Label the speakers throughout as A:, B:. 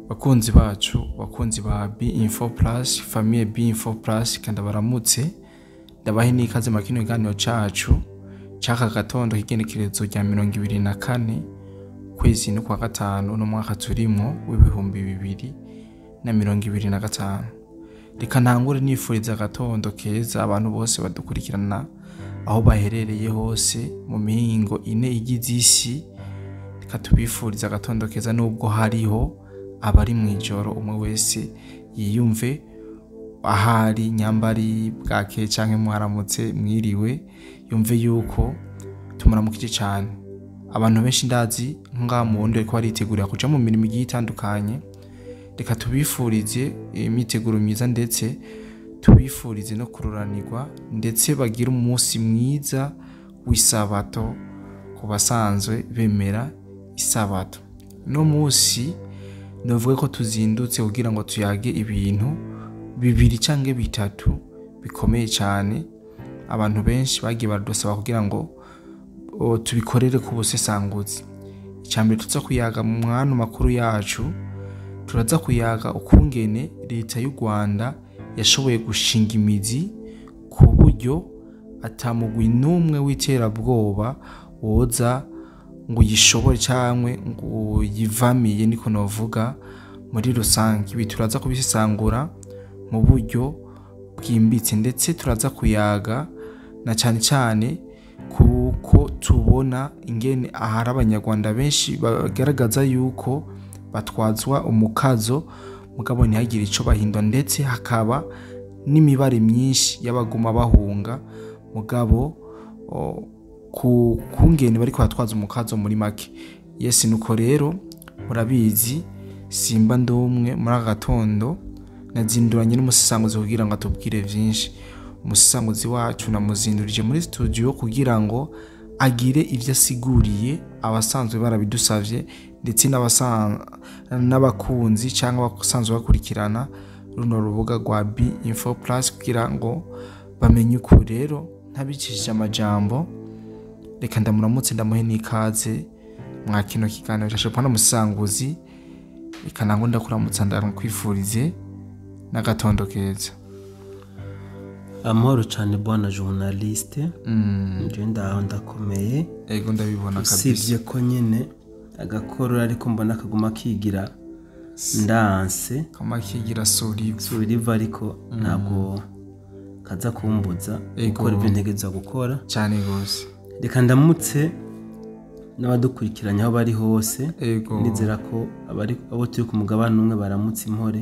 A: Bakunzi bacu, bakunzi ba B Info Plus, famille B Info Plus, kandi baramutse, ndabahe n'ikaze mu kino kiganiro cacu c'aka gatondo k'igenekerezo rya 24 kwezi no kwa gatanu no mwaka turimo w'2025. Reka ntangure nifuriza agatondo keza abantu bose badukurikirana aho baherereye hose mu mihingo ine igize isi. Reka tubifuriza agatondo keza nubwo hariho abari mw'ijoro, umwe wese yiyumve ahari, nyambari bwake canke mwaramutse, mwiriwe, yumve yuko tumuramukije cane. Abantu benshi ndazi ngaha mu Burundi bariko baritegurira kuja mu mirimo igiye itandukanye. Reka tubifurize imyiteguro myiza, ndetse tubifurize no kururanirwa, ndetse bagire umunsi mwiza w'isabato ku basanzwe bemera isabato. No munsi novuga ko tuzindutse kugira ngo tuyage ibintu bibiri canke bitatu bikomeye cane. Abantu benshi bagiye baradusaba kugira ngo tubikorere ku busesanguzi. Icambere tuza kuyaga mu mwano makuru yacu, turaza kuyaga ukungene leta y'u Rwanda yashoboye gushinga imizi ku buryo atamugwi n'umwe w'iterabwoba woza ngo uyishobore canke ngo uyivamiye, niko novuga muri rusange. Ibi turaza kubisesangura mu buryo bwimbitse, ndetse turaza kuyaga na cane cane kuko tubona ingene ahari abanyarwanda benshi bagaragaza yuko batwazwa umukazo, mugabo ntihagire ico bahindura, ndetse hakaba n'imibare myinshi y'abaguma bahunga, mugabo ku kungene bariko batwaza umukazo muri make. Yes, nuko rero murabizi simba ndumwe muri aka gatondo, nazinduranye n'umusesanguzi kugira ngo atubwire vyinshi. Umusesanguzi wacu namuzindurije muri studio kugira ngo agire ivyo asiguriye abasanzwe barabidusavye, ndetse n'abakunzi cyangwa abasanzwe bakurikirana runo rubuga rwa B Info Plus kugira ngo bamenye uko. Rero ntabicishije amajambo, reka ndamuramutse, ndamuhe n'ikaze mwa kino kiganiro cyacu. Pana musanguzi, reka nango ndakuramutsa, ndakwifurize n'agatondo keza.
B: Amahoro cyane bwana journaliste. Nje ndaho ndakomeye.
A: Ego, ndabibona kabisa.
B: Usibye ko nyene agakorora, ariko mbona kaguma kigira ndanse.
A: Kama kigira surivu.
B: Suriva, ariko ntabwo kaza kumbuza
A: Ego.
B: gukora ibyo ntegerezwa gukora.
A: Cyane gose.
B: Reka ndamutse n'abadukurikiranye aho bari hose. Nizera ko abari abo turi ku mugabane umwe baramutse impore,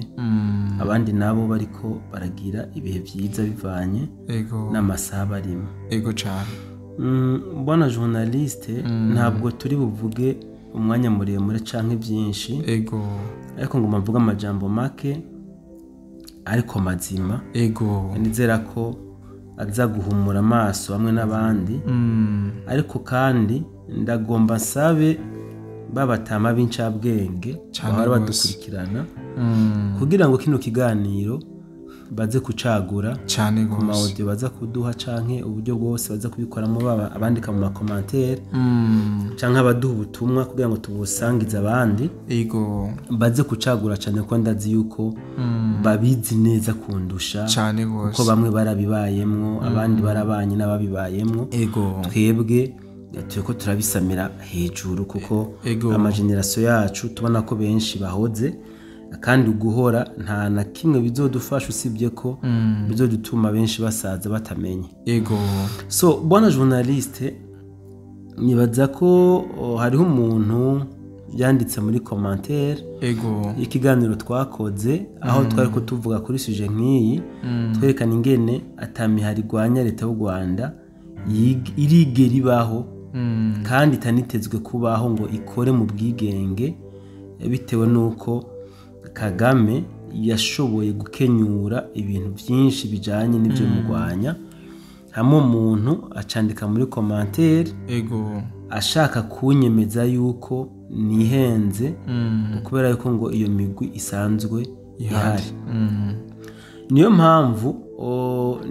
B: abandi nabo bariko baragira ibihe byiza bivanye n'amasaha barimo.
A: Ego cyane.
B: Bwana journaliste, ntabwo turi buvuge umwanya muremure canke byinshi, ariko ngoma mvuge amajambo make ariko mazima. Nizera ko aza guhumura amaso hamwe n'abandi, ariko kandi ndagomba nsabe babatama b'incabwenge
A: Cane
B: bahora
A: gose.
B: badukurikirana kugira ngo kino kiganiro baze kucagura
A: Cyane
B: ku ma
A: gose.
B: audio baza kuduha canke uburyo bwose baza kubikoramo, baba abandika mu ma commentaire canke abaduha ubutumwa kugira ngo tubusangize abandi, baze kucagura cyane ko ndazi yuko babizi neza kundusha,
A: Cyane
B: kuko
A: gose.
B: bamwe barabibayemwo, abandi barabanye n'ababibayemwo. Twebwe turiko turabisamira hejuru kuko ama génération yacu tubona ko benshi bahoze, kandi guhora nta na kimwe bizodufasha usibye ko bizodutuma benshi basaza batamenye. So bwana journaliste, nibaza ko hariho umuntu yanditse muri commentaire y'ikiganiro twakoze aho twari ko tuvuga kuri sujet nk'iyi, twerekana ingene atamihari igwanya leta y'u Rwanda irigera ibaho kandi itanitezwe kubaho ngo ikore mu bwigenge, bitewe n'uko Kagame yashoboye gukenyura ibintu byinshi bijanye n'ibyo mugwanya. Hamwe umuntu acandika muri commentaire ashaka kunyemeza yuko nihenze, kubera yuko ngo iyo migwi isanzwe ihari. Niyo mpamvu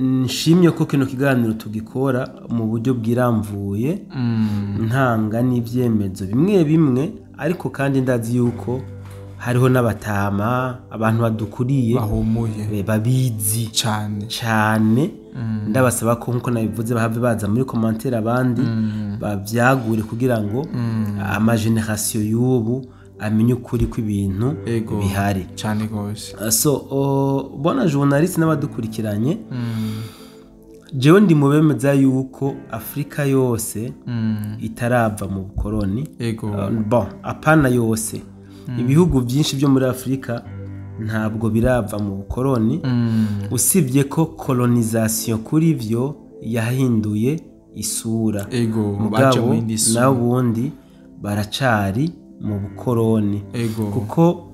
B: nshimye ko kino kiganiro tugikora mu buryo bwiramvuye, ntanga n'ibyemezo bimwe bimwe, ariko kandi ndazi yuko Hariho n'abatama, abantu badukuriye
A: bahumuye,
B: babizi
A: cyane
B: cyane. Ndabasaba ko, nkuko nabivuze, bahave baza muri commentaire, abandi bavyagure kugira ngo ama génération y'ubu amenye ukuri kw'ibintu bihari.
A: Cyane gose.
B: So bona journaliste n'abadukurikiranye, jewe ndi mu bemeza yuko Afrika yose itarava mu bukoroni. Bon, apana yose, ibihugu byinshi byo muri Afurika ntabwo birava mu bukoroni, usibye ko colonisation kuri byo yahinduye isura.
A: Baje
B: Mugabo
A: mu yindi sura.
B: Naho ubundi baracari mu bukoroni, kuko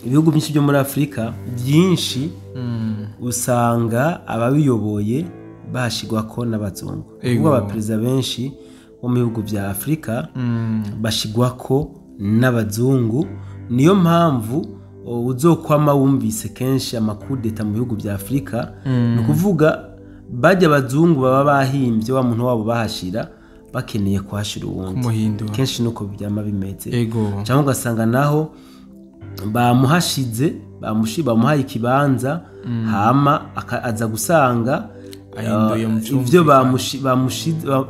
B: ibihugu byinshi byo muri Afurika byinshi usanga ababiyoboye bashigwako n'abazungu. Kuko abaperezida benshi bo mu bihugu bya Afurika bashigwako n'abazungu. Niyo mpamvu uzokwama wumvise kenshi amakudeta mu bihugu bya Afurika. Ni ukuvuga bajya abazungu baba bahimbye wa muntu wabo, bahashira bakeneye kuhashira uwundi.
A: Kumuhindura.
B: Kenshi nuko byama bimeze. Cyangwa ugasanga naho bamuhashize, bamuhaye ikibanza, hama aza gusanga
A: Ahinduye mu
B: ivyo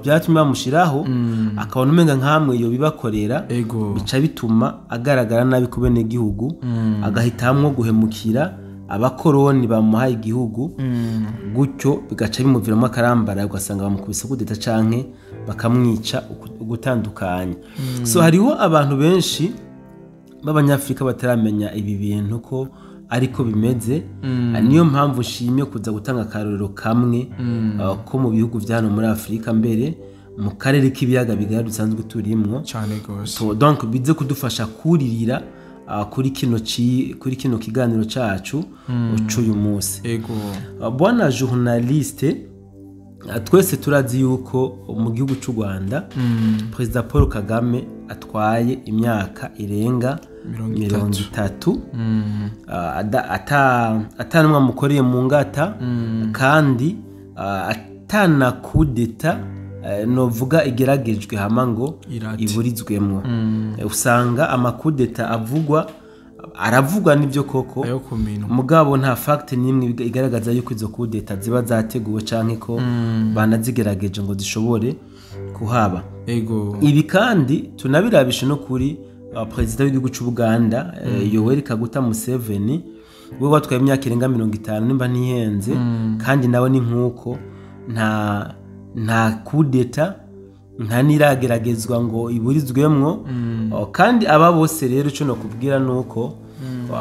B: byatumye bamushiraho, akabona umenga nkamwe yo bibakorera, bica bituma agaragara nabi ku bene gihugu, agahitamwo guhemukira abakoroni bamuhaye igihugu. Gutyo bigaca bimuviramo akarambara, ugasanga bamukubise kudeta canke bakamwica ugutandukanya. So hariho abantu benshi b'Abanyafurika bataramenya ibi bintu ko ariko bimeze. Niyo mpamvu nshimye kuza gutanga akarorero kamwe ko mu bihugu vya hano muri Afurika, mbere mu karere k'ibiyaga bigari dusanzwe turimwo.
A: Cyane gose.
B: So, donc bize kudufasha kuririra kuri kino kiganiro cacu c'uyu munsi. Bwana journaliste, twese turazi yuko mu gihugu c'u Rwanda Perezida Paul Kagame atwaye imyaka irenga
A: 30.
B: 30 atanumwe amukoreye mu ngata, kandi atana kudeta novuga igeragejwe hama ngo
A: Irate.
B: iburizwemwo. Usanga amakudeta avugwa aravugwa n'ibyo koko,
A: Ayo ku minwa.
B: mugabo nta fact n'imwe igaragaza yuko izo kudeta ziba zateguwe canke ko banazigerageje ngo zishobore kuhaba. Ibi kandi tunabirabisha no kuri perezida w'igihugu cy'u Buganda, Yoweri Kaguta Museveni, we watwaye imyaka irenga 50 nimba ntihenze, kandi nawe ni nk'uko nta kudeta, nta n'irageragezwa ngo iburizwemwo. Kandi aba bose rero, icyo nakubwira ni uko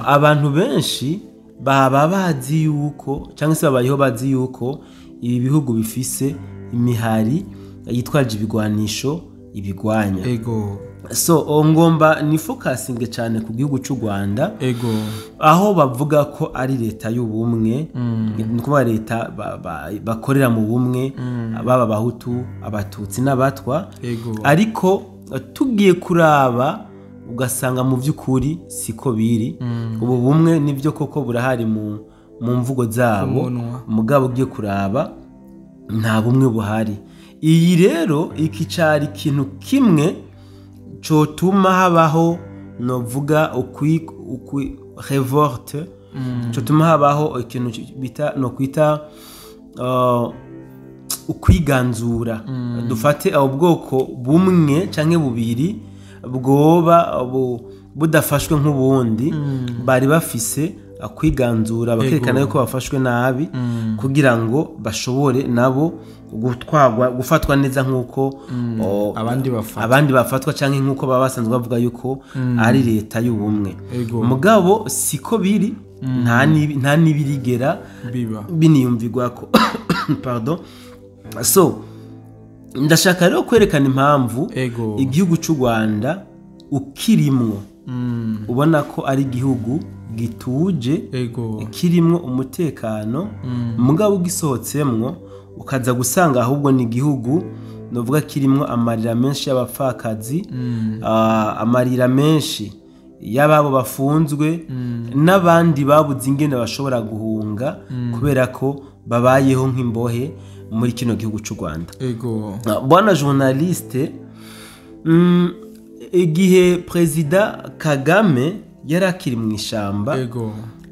B: abantu benshi baba bazi yuko, cyangwa se babayeho bazi yuko ibi bihugu bifise imihari yitwaje ibigwanisho ibigwanya. So ngomba ni focusinge cyane ku gihugu cy'u Rwanda, aho bavuga ko ari leta y'ubumwe, ni ukuvuga leta bakorera mu bumwe, baba Abahutu, Abatutsi n'Abatwa. Ariko tugiye kuraba ugasanga mu by'ukuri siko biri. Ubu bumwe nibyo koko burahari mu mvugo zabo,
A: Ku munwa.
B: mugabo ugiye kuraba nta bumwe buhari. Iyi rero iki cari ikintu kimwe cotuma habaho novuga ukwi révolte, cotuma habaho ikintu bita no kwita ukwiganzura. Dufate abo bwoko bumwe canke bubiri bwoba budafashwe nk'ubundi, bari bafise kwiganzura bakerekana yuko bafashwe nabi, kugira ngo bashobore nabo gutwarwa, gufatwa neza nk'uko
A: Abandi bafatwa.
B: abandi bafatwa, canke nk'uko baba basanzwe bavuga yuko ari leta y'ubumwe. Mugabo siko biri, nta n'ibirigera
A: biba
B: biniyumvirwako, pardon. So ndashaka rero kwerekana impamvu igihugu cy'u Rwanda ukirimwo ubona ko ari igihugu gituje, kirimwo umutekano, mugabo ugisohotsemwo ukaza gusanga ahubwo ni igihugu novuga kirimwo amarira menshi y'abapfakazi, amarira menshi y'ababo bafunzwe n'abandi babuze ingene bashobora guhunga, kubera ko babayeho nk'imbohe muri kino gihugu cy'u Rwanda. Bwana journaliste, igihe Perezida Kagame yari akiri mu ishamba,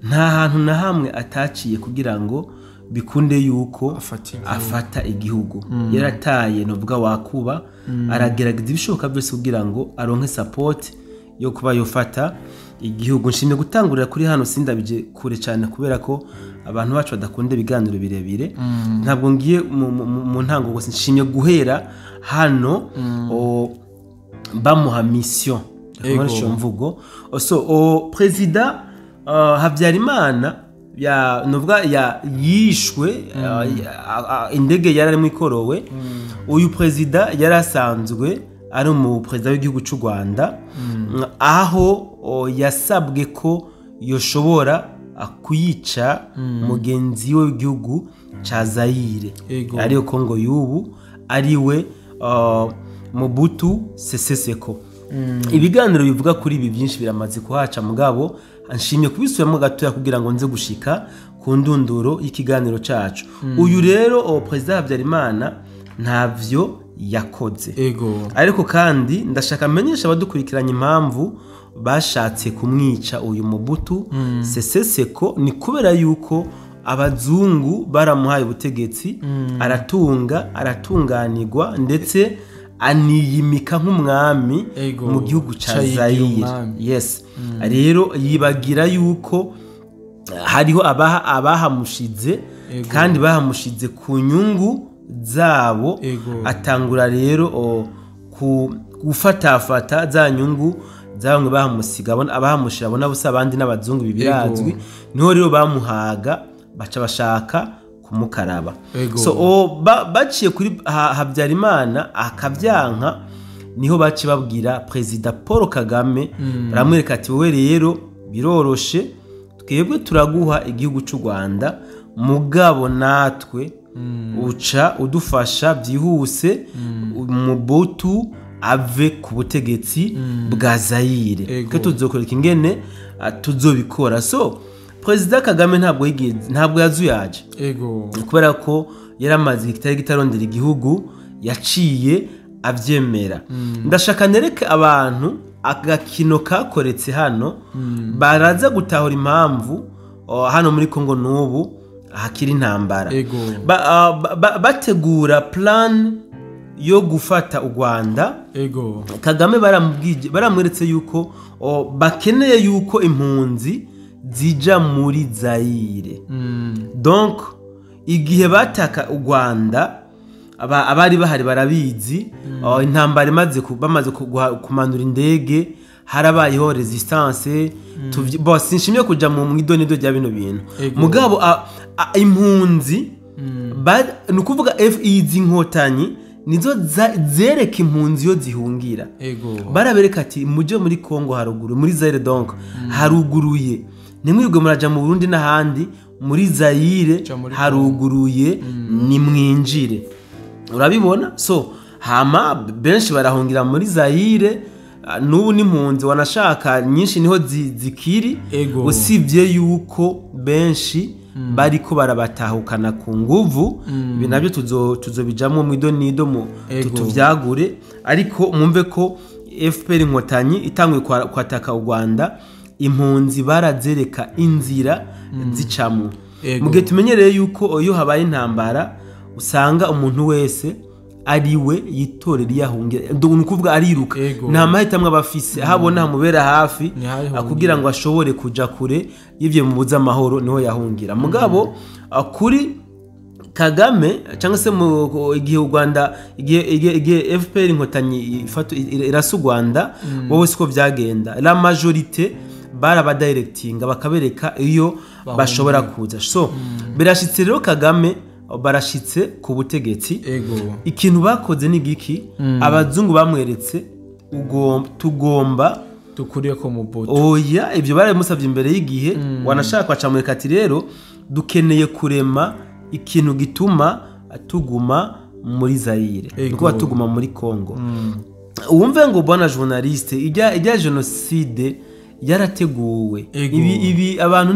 B: nta hantu na hamwe ataciye kugira ngo bikunde yuko afata igihugu. Yarataye novuga wakuba, aragerageza ibishoboka byose kugira ngo aronke support yo kuba yofata igihugu. Nshimye gutangurira kuri hano, sindabije kure cyane kubera ko abantu bacu badakunda ibiganiro birebire. Ntabwo ngiye mu ntango gusa, nshimye guhera hano bamuha mission nkoresha mvugo. So President Habyarimana ya novuga ya yishwe, indege yari arimo ikorowe. Uyu president yarasanzwe ari mu president w'igihugu cy'u Rwanda, aho yasabwe ko yoshobora kuyica mugenzi we w'igihugu ca Zaire, ariyo Kongo y'ubu, ariwe Mobutu Sese Seko. Ibiganiro bivuga kuri ibi byinshi biramaze kuhaca, mugabo nshimye kubisubiramo gatoya kugira ngo nze gushika ku ndunduro y'ikiganiro cacu. Uyu rero President Habyarimana ntavyo yakoze. Ariko kandi ndashaka menyesha abadukurikiranye impamvu bashatse kumwica uyu Mobutu Sese Seko. Ni kubera yuko abazungu baramuhaye ubutegetsi, aratunga, aratunganirwa, ndetse aniyimika nk'umwami mu gihugu ca Zaire. Yes. Rero yibagira yuko hariho abahamushize, kandi bahamushize ku nyungu zabo. Atangura rero gufatafata za nyungu zabamwe bahamusiga, abahamushira bona bose abandi n'abazungu bibirazwi, niho rero bamuhaga baca bashaka kumukaraba. So baciye kuri Habyarimana akabyanka, niho baci babwira President Paul Kagame, baramwereka ati wowe rero biroroshe, twebwe turaguha igihugu cy'u Rwanda, mugabo natwe uca udufasha byihuse Mobutu ave ku butegetsi bwa Zaire, ko tuzokoreka ingene tuzobikora. So President Kagame ntabwo yigeze, ntabwo yazuyaje, kubera ko yaramaze kitari gitarondera igihugu, yaciye avyemera. Ndashaka nereke abantu agakino kakoretse hano, baraza gutahura impamvu hano muri Kongo n'ubu hakiri intambara. Bategura plan yo gufata u Rwanda. Kagame baramweretse yuko bakeneye yuko impunzi zija muri Zaire. Donc igihe bataka u Rwanda, abari bahari barabizi, intambara imaze bamaze kumanura indege, harabayeho resistance. Bo sinshimye kuja mu mwidonido rya bino bintu, mugabo impunzi nukuvuga izi nkotanyi nizo zereka impunzi yo zihungira. Barabereka ati muje muri Kongo haruguru, muri Zaire, donc haruguruye, nimwirwe muraja mu Burundi n'ahandi, muri Zaire haruguruye, nimwinjire. Urabibona? So hama benshi barahungira muri Zaire, n'ubu n'impunzi wanashaka nyinshi niho zikiri, usibye yuko benshi bariko barabatahukana ku nguvu. Ibi nabyo tuzobijamwo mu idonido mu tuvyagure, ariko mwumve ko FPR Inkotanyi itanguye kwataka u Rwanda, impunzi barazereka inzira zicamwo. Mugihe tumenyereye yuko iyo habaye intambara usanga umuntu wese ariwe yitorera yahungira, nukuvuga ariruka, nta mahitamwe abafise, ahabona hamubera hafi kugira ngo ashobore kuja kure y'ivyo mubuza amahoro, niho yahungira. Mugabo kuri Kagame cyangwa se igihe u Rwanda, igihe FPR Inkotanyi irasa u Rwanda, wowe siko byagenda, la majorité barabadirectinga bakabereka iyo bashobora kuza. So birashitse rero Kagame barashitse ku butegetsi. Ikintu bakoze ni giki? Abazungu bamweretse tugomba
A: dukuriye ko Mobutu.
B: Oya, ibyo baramusabye imbere y'igihe, wanashaka acamureka ati rero dukeneye kurema ikintu gituma tuguma muri Zaire, nuko tuguma muri Kongo. Wumve ngo bwana journaliste, ijya genocide yarateguwe. Ibi abantu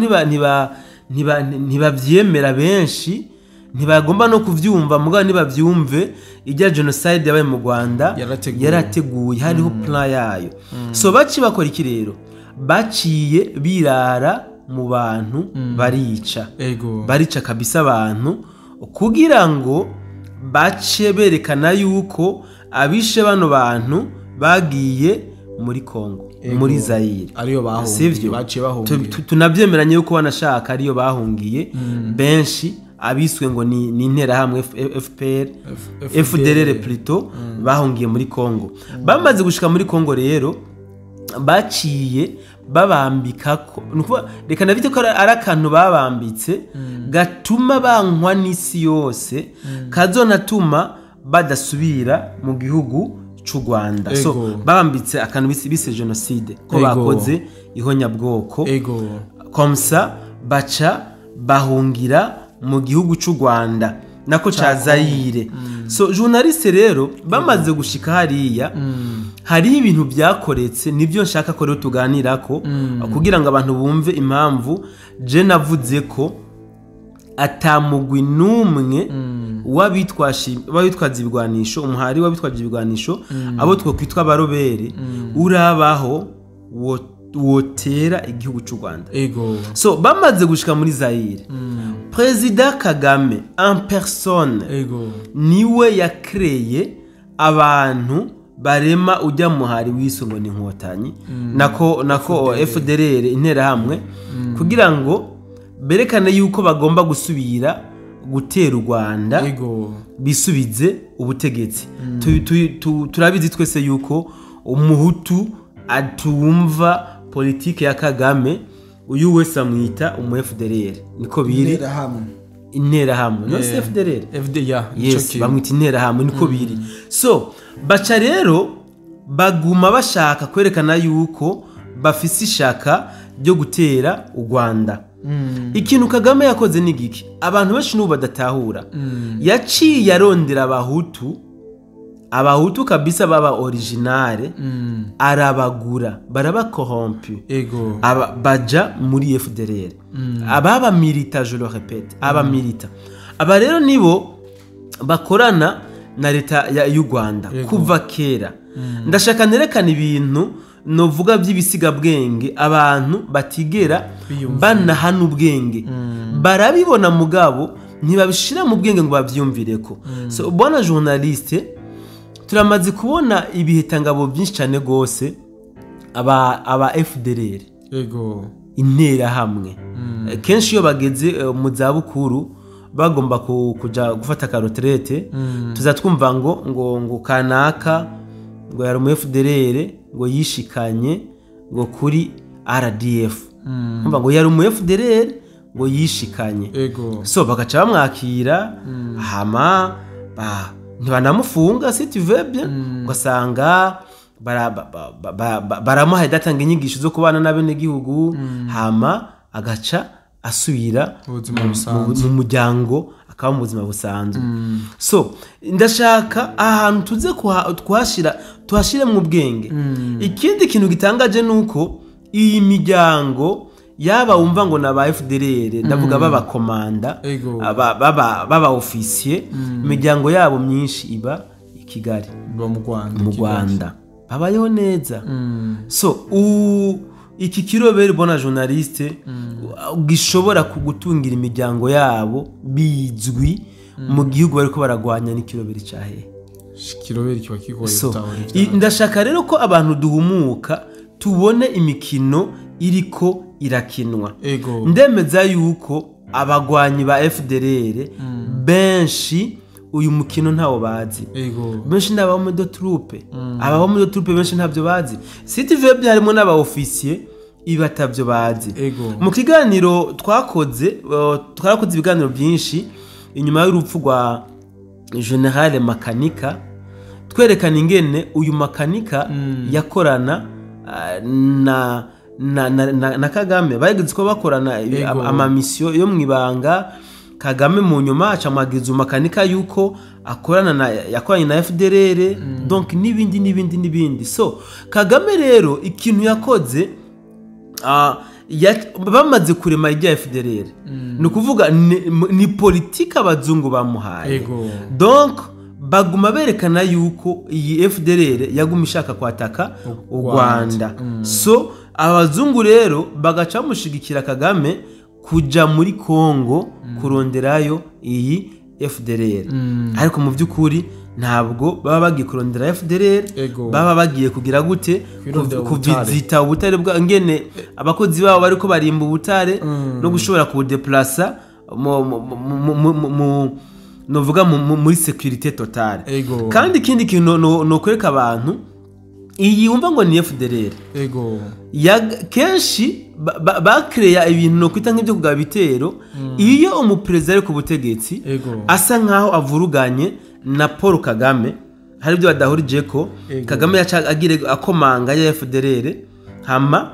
B: ntibavyemera benshi, ntibagomba no kuvyumva, mugabo nibavyumve ijya genocide yabaye mu Rwanda yarateguye, hariho plan yayo. So baci bakora iki rero? Baciye birara mu bantu, barica. Barica kabisa abantu kugira ngo bace berekana yuko abishe bano bantu bagiye muri Kongo, muri Zaire.
A: Ariyo bahungiye.
B: Sivyo?
A: Baciye bahungiye.
B: Tunavyemeranye yuko banashaka ariyo bahungiye benshi, abiswe ngo ni interahamwe FPR, FDLR plutôt, bahungiye muri Kongo. Bamaze gushika muri Kongo rero, baciye babambika ko, nukuvuga reka nabite ko ari akantu babambitse gatuma bankwa n'isi yose, kazonatuma badasubira mu gihugu c'u Rwanda. So babambitse akantu bise génocide, ko bakoze ihonyabwoko. Comme ça baca bahungira mu gihugu c'u Rwanda, nako ca Zaire. So journaliste rero, bamaze gushika hariya, hari ibintu byakoretse, nibyo nshaka ko rero tuganirako kugira ngo abantu bumve impamvu je navuze ko atamugwi n'umwe w'abitwaza ibigwanisho, umuhari w'abitwaje ibigwanisho, abo twokwitwa abarobere, urabaho wotera igihugu cy'u Rwanda. So bamaze gushika muri Zaire, Perezida Kagame en personne niwe yakreye abantu barema ujya muhari wiswe ngo ni Inkotanyi, nako FDLR, interahamwe, kugira ngo berekane yuko bagomba gusubira gutera u Rwanda, bisubize ubutegetsi. Turabizi twese yuko umuhutu atumva politike ya Kagame, uyu wese amwita umu FDLR, niko biri.
A: Interahamwe.
B: Interahamwe, no si FDLR?
A: FD ya nico
B: Yes.
A: kintu.
B: Bamwita interahamwe, niko biri. So baca rero baguma bashaka kwerekana yuko bafise ishaka ryo gutera u Rwanda. Ikintu Kagame yakoze ni giki abantu benshi n'ubu badatahura? Yaciye arondera abahutu, abahutu kabisa baba originale, arabagura, barabakorompu. Aba baja muri FDLR, ababa milita, je le répète, aba milita. Aba rero nibo bakorana na leta y'u Rwanda kuva kera. Ndashaka nerekana ibintu novuga by'ibisigabwenge abantu batigera
A: Biyumvira.
B: banahana ubwenge. Barabibona mugabo ntibabishira mu bwenge ngo bavyumvireko. So bwana journaliste, turamaze kubona ibihetangabo byinshi cyane gose, aba FDLR, interahamwe. Kenshi iyo bageze mu zabukuru bagomba kuja gufata ka retraite, tuza twumva ngo kanaka ngo yari umu FDLR, ngo yishikanye ngo kuri RDF. Umva, ngo yari umu FDLR ngo yishikanye. So bagaca bamwakira, hama ntibanamufunga, si tu veux bien, ugasanga baramuhaye datanga inyigisho zo kubana n'abenegihugu, hama agaca asubira
A: Mu buzima busanzwe.
B: Mu muryango, akaba mu buzima busanzwe. So ndashaka ahantu tuze kuhashira, tuhashire mu bwenge. Ikindi kintu gitangaje ni uko iyi miryango yaba wumva ngo na ba FDLR, ndavuga b'abakomanda, baba officier, imiryango yabo myinshi iba i Kigali.
A: Biba mu Rwanda.
B: Mu
A: Kigali.
B: Rwanda babayeho neza. So iki kiroberi, bona journaliste, gishobora kugutungira imiryango yabo bizwi mu gihugu bariko baragwanya n'ikiroberi ca hehe?
A: Kiroberi kiba kigoye
B: So
A: gutahura ivyayo.
B: Ndashaka rero ko abantu duhumuka, tubone imikino iriko irakinwa. Ndemeza yuko abagwanyi ba FDLR benshi uyu mukino ntawo bazi. Benshi ni aba de troupe, aba de troupe benshi ntabyo bazi. Si tu veux bien, harimo n'aba officier ibi batabyo bazi. Mu kiganiro twakoze, twarakoze ibiganiro byinshi inyuma y'urupfu rwa General Makanika, twerekana ingene uyu Makanika yakorana na Kagame, bageze ko bakorana amamisiyo yo mu ibanga. Kagame mu nyuma aca amabwiriza Makanika yuko akorana na yakoranye na FDLR, donc n'ibindi n'ibindi n'ibindi. So Kagame rero ikintu yakoze, bamaze kurema ijya FDLR, ni ukuvuga ni politike abazungu bamuhaye. Donc baguma berekana yuko iyi FDLR yaguma ishaka kwataka u
A: U Rwanda.
B: Rwanda. So Abazungu rero bagaca bamushigikira Kagame kuja muri Kongo kuronderayo iyi FDLR. Ariko mu by'ukuri ntabwo baba bagiye kurondera FDLR, baba bagiye kugira gute? Kuvizita ubutare bwa ngene abakozi babo bariko barimba ubutare no gushobora kubudeplacer mu novuga muri sécurité totale. Kandi ikindi kintu no kwereka abantu iyi wumva ngo ni FDLR, kenshi bakreya ibintu no kwita nk'ibyo kugaba bitero. Iyo umuperezida ari ku butegetsi asa nkaho avuruganye na Paul Kagame, hari ibyo badahurije ko Kagame yaca agire akomanga ya FDLR, hama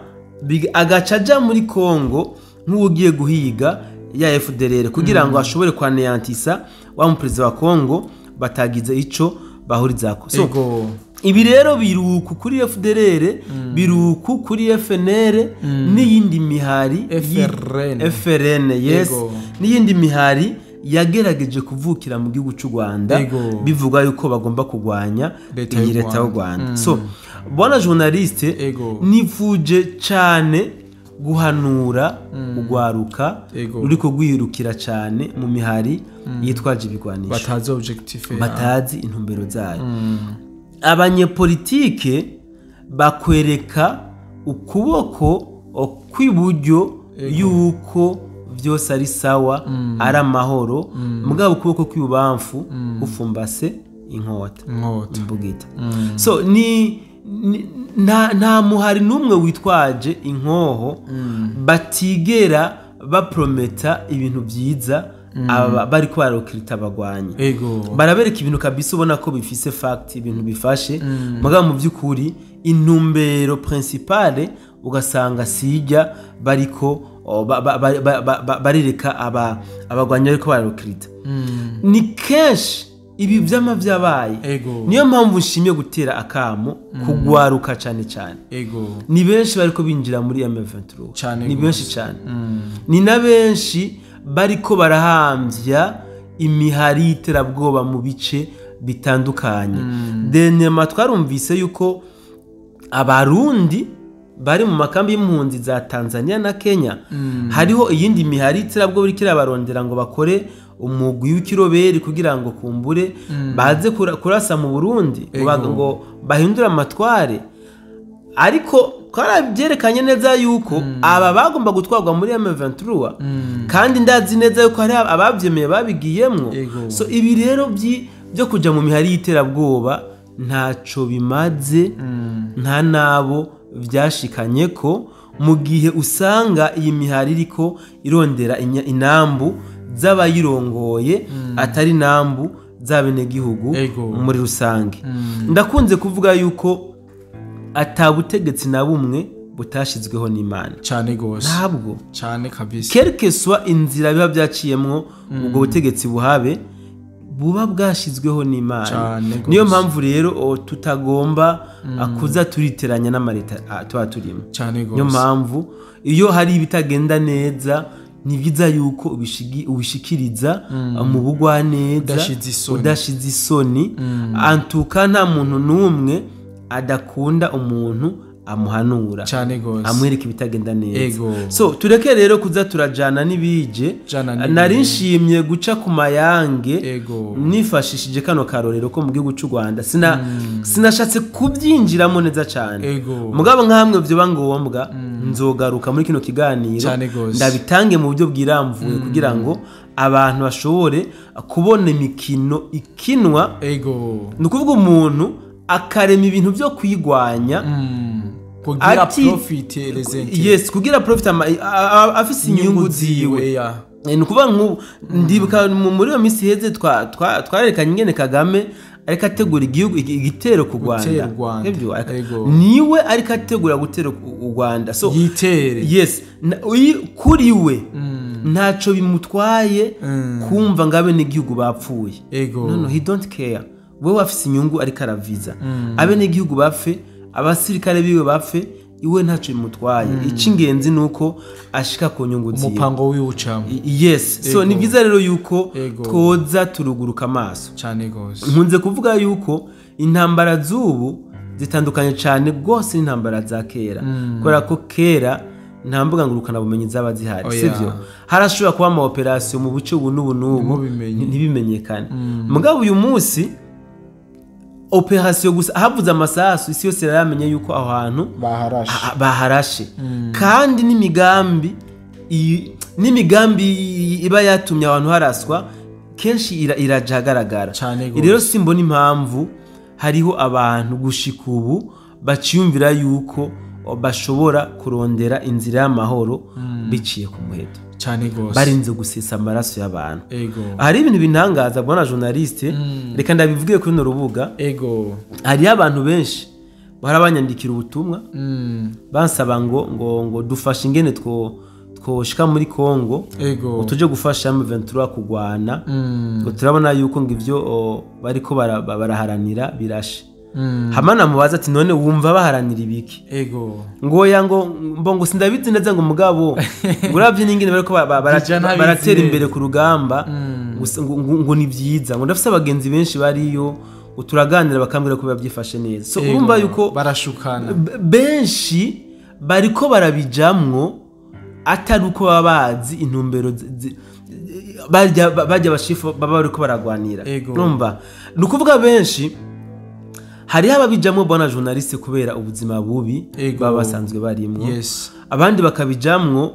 B: agaca aja muri Kongo nk'ugiye guhiga ya FDLR kugira ngo ashobore kwaneantisa wa muperezida wa Kongo batagize ico bahurizako. So ibi rero biruku kuri FDLR, biruku kuri FNL n'iyindi mihari FRN, yes, n'iyindi mihari yagerageje kuvukira mu gihugu cy'u Rwanda, bivuga yuko bagomba kugwanya iyi leta y'u Rwanda. So bwana journaliste, nifuje cyane guhanura ugwaruka ruriko gwirukira cyane mu mihari yitwaje ibigwanisho,
A: batazi objectif,
B: batazi intumbero zayo. Abanyepolitike bakwereka ukuboko kw'iburyo yuko byose ari sawa, ari amahoro, mugabo ukuboko kw'ibubamfu ufumbase inkota imbugita. So ni nta muhari n'umwe witwaje inkoho batigera baprometa ibintu byiza aba bari kwarokirita abagwanyi. Barabereka ibintu kabisa ubona ko bifise fact, ibintu bifashe, mugabo mu by'ukuri intumbero principale ugasanga sijya bariko barireka abagwanyi ariko barokirita. Ni kenshi ibi vyama vyabaye. Niyo mpamvu nshimye gutera akamo kugwaruka cyane cyane. Ni benshi bariko binjira muri M23, ni benshi cyane. Ni na benshi bariko barahambya imihari iterabwoba mu bice bitandukanye. Denema twarumvise yuko abarundi bari mu makambi y'impunzi za Tanzania na Kenya, hariho iyindi mihari iterabwoba iriko irabarondera ngo bakore umugwi w'ikiroberi kugira ngo kumbure baze kurasa mu Burundi ngo bahindure amatware. Ariko twarabyerekanye neza yuko aba bagomba gutwarwa muri M23, kandi ndazi neza yuko hari abavyemeye babigiyemwo. So ibi rero byo kuja mu mihari y'iterabwoba ntaco bimaze, nta nabo vyashikanye ko mu gihe usanga iyi mihari iriko irondera inambu z'abayirongoye atari nambu z'abenegihugu muri rusange. Ndakunze kuvuga yuko atabutegetsi na bumwe butashizweho n'Imana
A: cyane gose,
B: ntabwo
A: cyane kabisa,
B: quelque soit inzira biba byaciyemwo ubwo butegetsi buhabe buba bwashizweho n'Imana. Niyo mpamvu rero tutagomba kuza turiteranya n'amareta tuba turimo. Niyo mpamvu iyo hari ibitagenda neza ni byiza yuko ubishikiriza mu bugwa neza udashize isoni. Antuka nta muntu n'umwe adakunda umuntu amuhanura amwereka ibitagenda neza. So tureke rero kuza turajana n'ibije. Nari nshimye guca ku mayange nifashishije kano karorero ko mu gihugu cy'u Rwanda. Sinashatse kubyinjiramo neza cyane, mugabo nkamwe byo ngombwa nzogaruka muri kino kiganiro ndabitange mu buryo bwiramvuye kugira ngo abantu bashobore kubona imikino ikinwa. Ni ukuvuga umuntu akarema ibintu byo kwigwanya
A: kugira profit les intérêts.
B: Yes, kugira profit afise inyungu ziwe. Ni ukuvuga nku ndibuka muri iyo minsi heze twarerekanye ingene Kagame ariko ategura igihugu igitero ku Rwanda. Niwe ariko ategura gutera u Rwanda. So
A: yitere.
B: Yes, kuri we ntaco bimutwaye kumva ngabe n'igihugu bapfuye. No no, he don't care. Wewe afise inyungu ariko araviza abenegihugu bapfe, abasirikare biwe bapfe, iwe ntaco bimutwaye. Icingenzi nuko ashika ku nyungu ziwe,
A: umupango wiwucamo.
B: Yes, so ni byiza rero yuko twoza turuguruka amaso
A: cyane gose.
B: Nkunze kuvuga yuko intambara z'ubu zitandukanye cyane rwose n'intambara za kera, kubera ko kera nta mbuga ngurukanabumenyi zaba zihari, sivyo? Harashobora kuba ama operation mu buce ubu n'ubu n'ubu ntibimenyekane. Mugabo uyu munsi operation gusa havuze amasasu, isi yose yaramenye yuko aho hantu baharashe. Kandi n'imigambi iba yatumye abantu haraswa kenshi iraja ahagaragara. Rero simbona impamvu hariho abantu gushika ubu baciyumvira yuko bashobora kurondera inzira y'amahoro biciye ku muheto
A: cyane gose,
B: barinze gusesa amaraso y'abantu. Hari ibintu bintangaza bwana journaliste, reka ndabivuge kuri no rubuga. Hari abantu benshi barabanyandikira ubutumwa bansaba ngo ngo ngo dufashe ingene twoshika muri Kongo, tuje gufasha M23 kugwana, ngo turabona yuko ngo ivyo bariko baraharanira birashe. Hamana mubaza ati none wumva baharanira ibiki? Ngo ya ngo mbongo sindabizi neza ngo mugabo nguravye n'ingene bariko baratera imbere ku rugamba, ngo ni byiza, ngo ndafise abagenzi benshi bariyo turaganira bakambwira ko babyifashe neza. So urumva yuko
A: barashukana
B: benshi bariko barabijamwo atari uko baba bazi intumbero bajya bashifu baba bariko baragwanira. Urumva ni ukuvuga benshi hari ababijamwo bwana journaliste kubera ubuzima bubi baba basanzwe barimwo, abandi bakabijamwo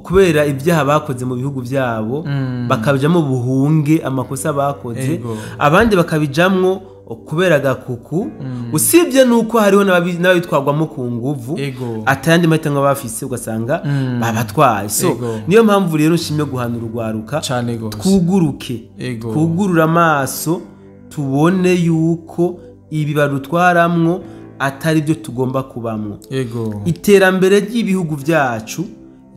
B: kubera ibyaha bakoze mu bihugu byabo, bakabijamwo buhunge amakosa bakoze, abandi bakabijamwo kubera gakuku. Usibye nuko hariho n'abitwagwamo ku nguvu atayandi mahitamo bafise, ugasanga babatwaye. So niyo mpamvu rero nshimye guhanura urwaruka, twuguruke, twugurura amaso, tubone yuko ibi barutwaramwo atari byo tugomba kubamwo. Iterambere ry'ibihugu byacu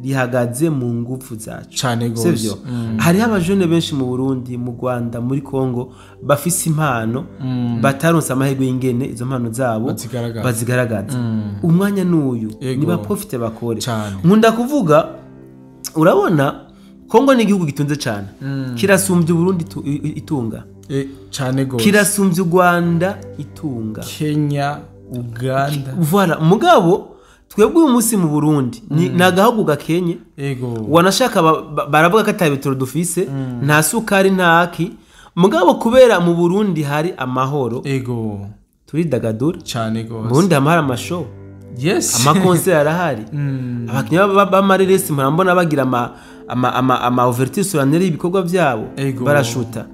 B: rihagaze mu ngufu zacu
A: cyane gose.
B: Hariho abajene benshi mu Burundi, mu Rwanda, muri Kongo bafise impano, bataronse amahirwe y'ingene izo mpano zabo bazigaragaza. Umwanya n'uyu niba profite bakore. Nkunda kuvuga, urabona Kongo ni igihugu gitunze cyane, kirasumbye Burundi itunga
A: cyane gose,
B: kirasumbye Rwanda itunga,
A: Kenya, Uganda.
B: Voilà, mugabo twebwe uyu munsi mu Burundi ni agahugu gakenye. Wanashaka baravuga ko atabitoro dufise, nta sukari, nta aki. Mugabo kubera mu Burundi hari amahoro, turidagadura
A: cyane gose.
B: Burundi hamara amashow, amakonseri arahari, abakinnyi b'amareresi murambona bagira ama ouverture solennelle y'ibikorwa byabo, barashuta.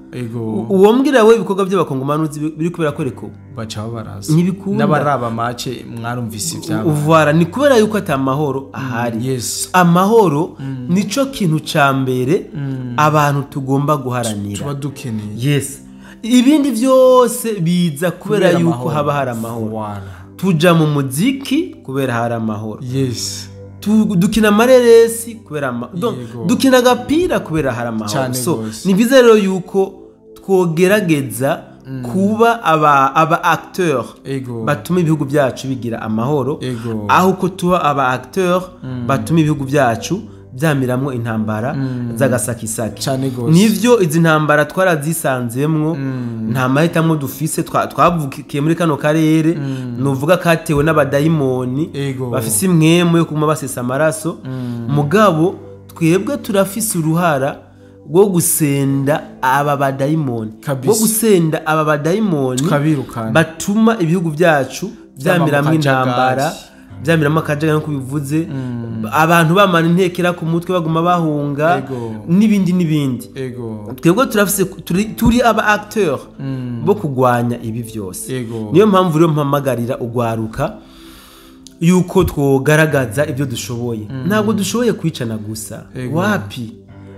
B: Uwo mbwira we ibikorwa by'abakongomani biri kubera ko reko
A: baca baraza n'abaraba mace mwarumvise ivyabo.
B: Uvara ni kubera yuko atamahoro ahari. Amahoro nico kintu ca mbere abantu tugomba guharanira,
A: tuba dukeneye.
B: Ibindi byose biza kubera yuko haba hari amahoro. Tuja mu muziki kubera hari amahoro. Dukina amareresi kubera dukina agapira kubera hari amahoro. So ni byiza rero yuko twogerageza kuba aba acteur batuma ibihugu byacu bigira amahoro, aho ko tuba aba acteur batuma ibihugu byacu byamiramwo intambara z'agasakisaki. Nivyo izi ntambara twarazisanzemwo, nta mahitamo dufise, twavukiye muri kano karere nuvuga katewe n'abadayimoni bafise imwemu yo kuma basesa amaraso. Mugabo twebwe turafise uruhara rwo gusenda aba badayimoni, rwo gusenda aba badayimoni batuma ibihugu byacu byamiramwo intambara, byamiramo akajagari nko bivuze, abantu bamana intekera ku mutwe baguma bahunga n'ibindi n'ibindi. Twebwe turafise turi aba acteur bo kugwanya ibi byose. Niyo mpamvu rero mpamagarira ugwaruka yuko twogaragaza ibyo dushoboye. Ntabwo dushoboye kwicana gusa, wapi,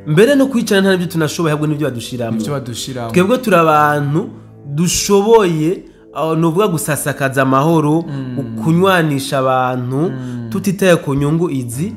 B: mbere no kwicana nta nibyo tunashoboye, ahubwo nibyo badushiramo. Twebwe turi abantu dushoboye nuvuga gusasakaza amahoro, kunywanisha abantu tutitaye ku nyungu izi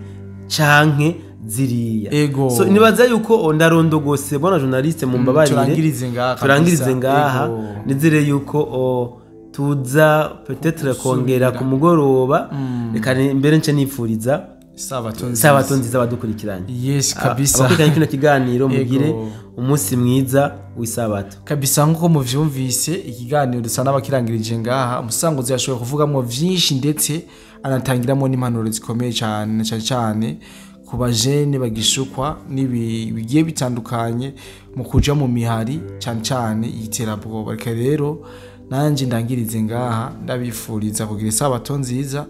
B: canke ziriya. So nibaza yuko ndarondogose bona journaliste mumbabarire, turangirize ngaha, nizere yuko tuza peut-être kongera ku mugoroba. Reka mbere nce nifuriza
A: Sabato nziza.
B: Sabato nziza abadukurikiranye.
A: Yes, kabisa.
B: Abakurikiranye kino kiganiro, mugire umunsi mwiza w'isabato.
A: Kabisa, nk'uko muvyumvise, ikiganiro dusa n'abakirangirije ngaha. Umusanguzi yashoboye kuvugamwo vyinshi, ndetse anatangiramo n'impanuro zikomeye cyane, na cyane cyane ku bajene bagishukwa n'ibi bigiye bitandukanye mu kuja mu mihari, cyane cyane y'iterabwoba. Reka rero nanjye ndangirize ngaha, ndabifuriza kugira isabato nziza,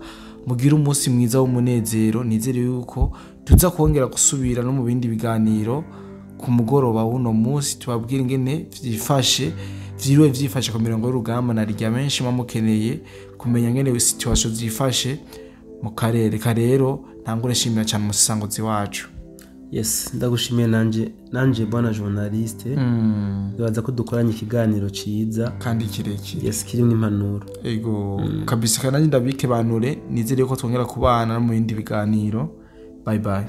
A: mugire umunsi mwiza w'umunezero. Nizere yuko tuza kongera gusubira no mu bindi biganiro ku mugoroba w'uno munsi, tubabwire ingene vyifashe, vyiriwe vyifashe ku mirongo y'urugamba, na rya benshi mukeneye kumenya ingene situation zifashe mu karere. Ka rero ntangure nshimira cyane umusanguzi wacu.
B: Yes, ndagushimiye nanje bwana journaliste. Ndibaza ko dukoranye ikiganiro ciza
A: kandi kirekire.
B: Yes, kirimo impanuro.
A: Ego, kabisa. Kandi ndabike banure, nizere ko twongera kubana no mu bindi biganiro. Bye bye.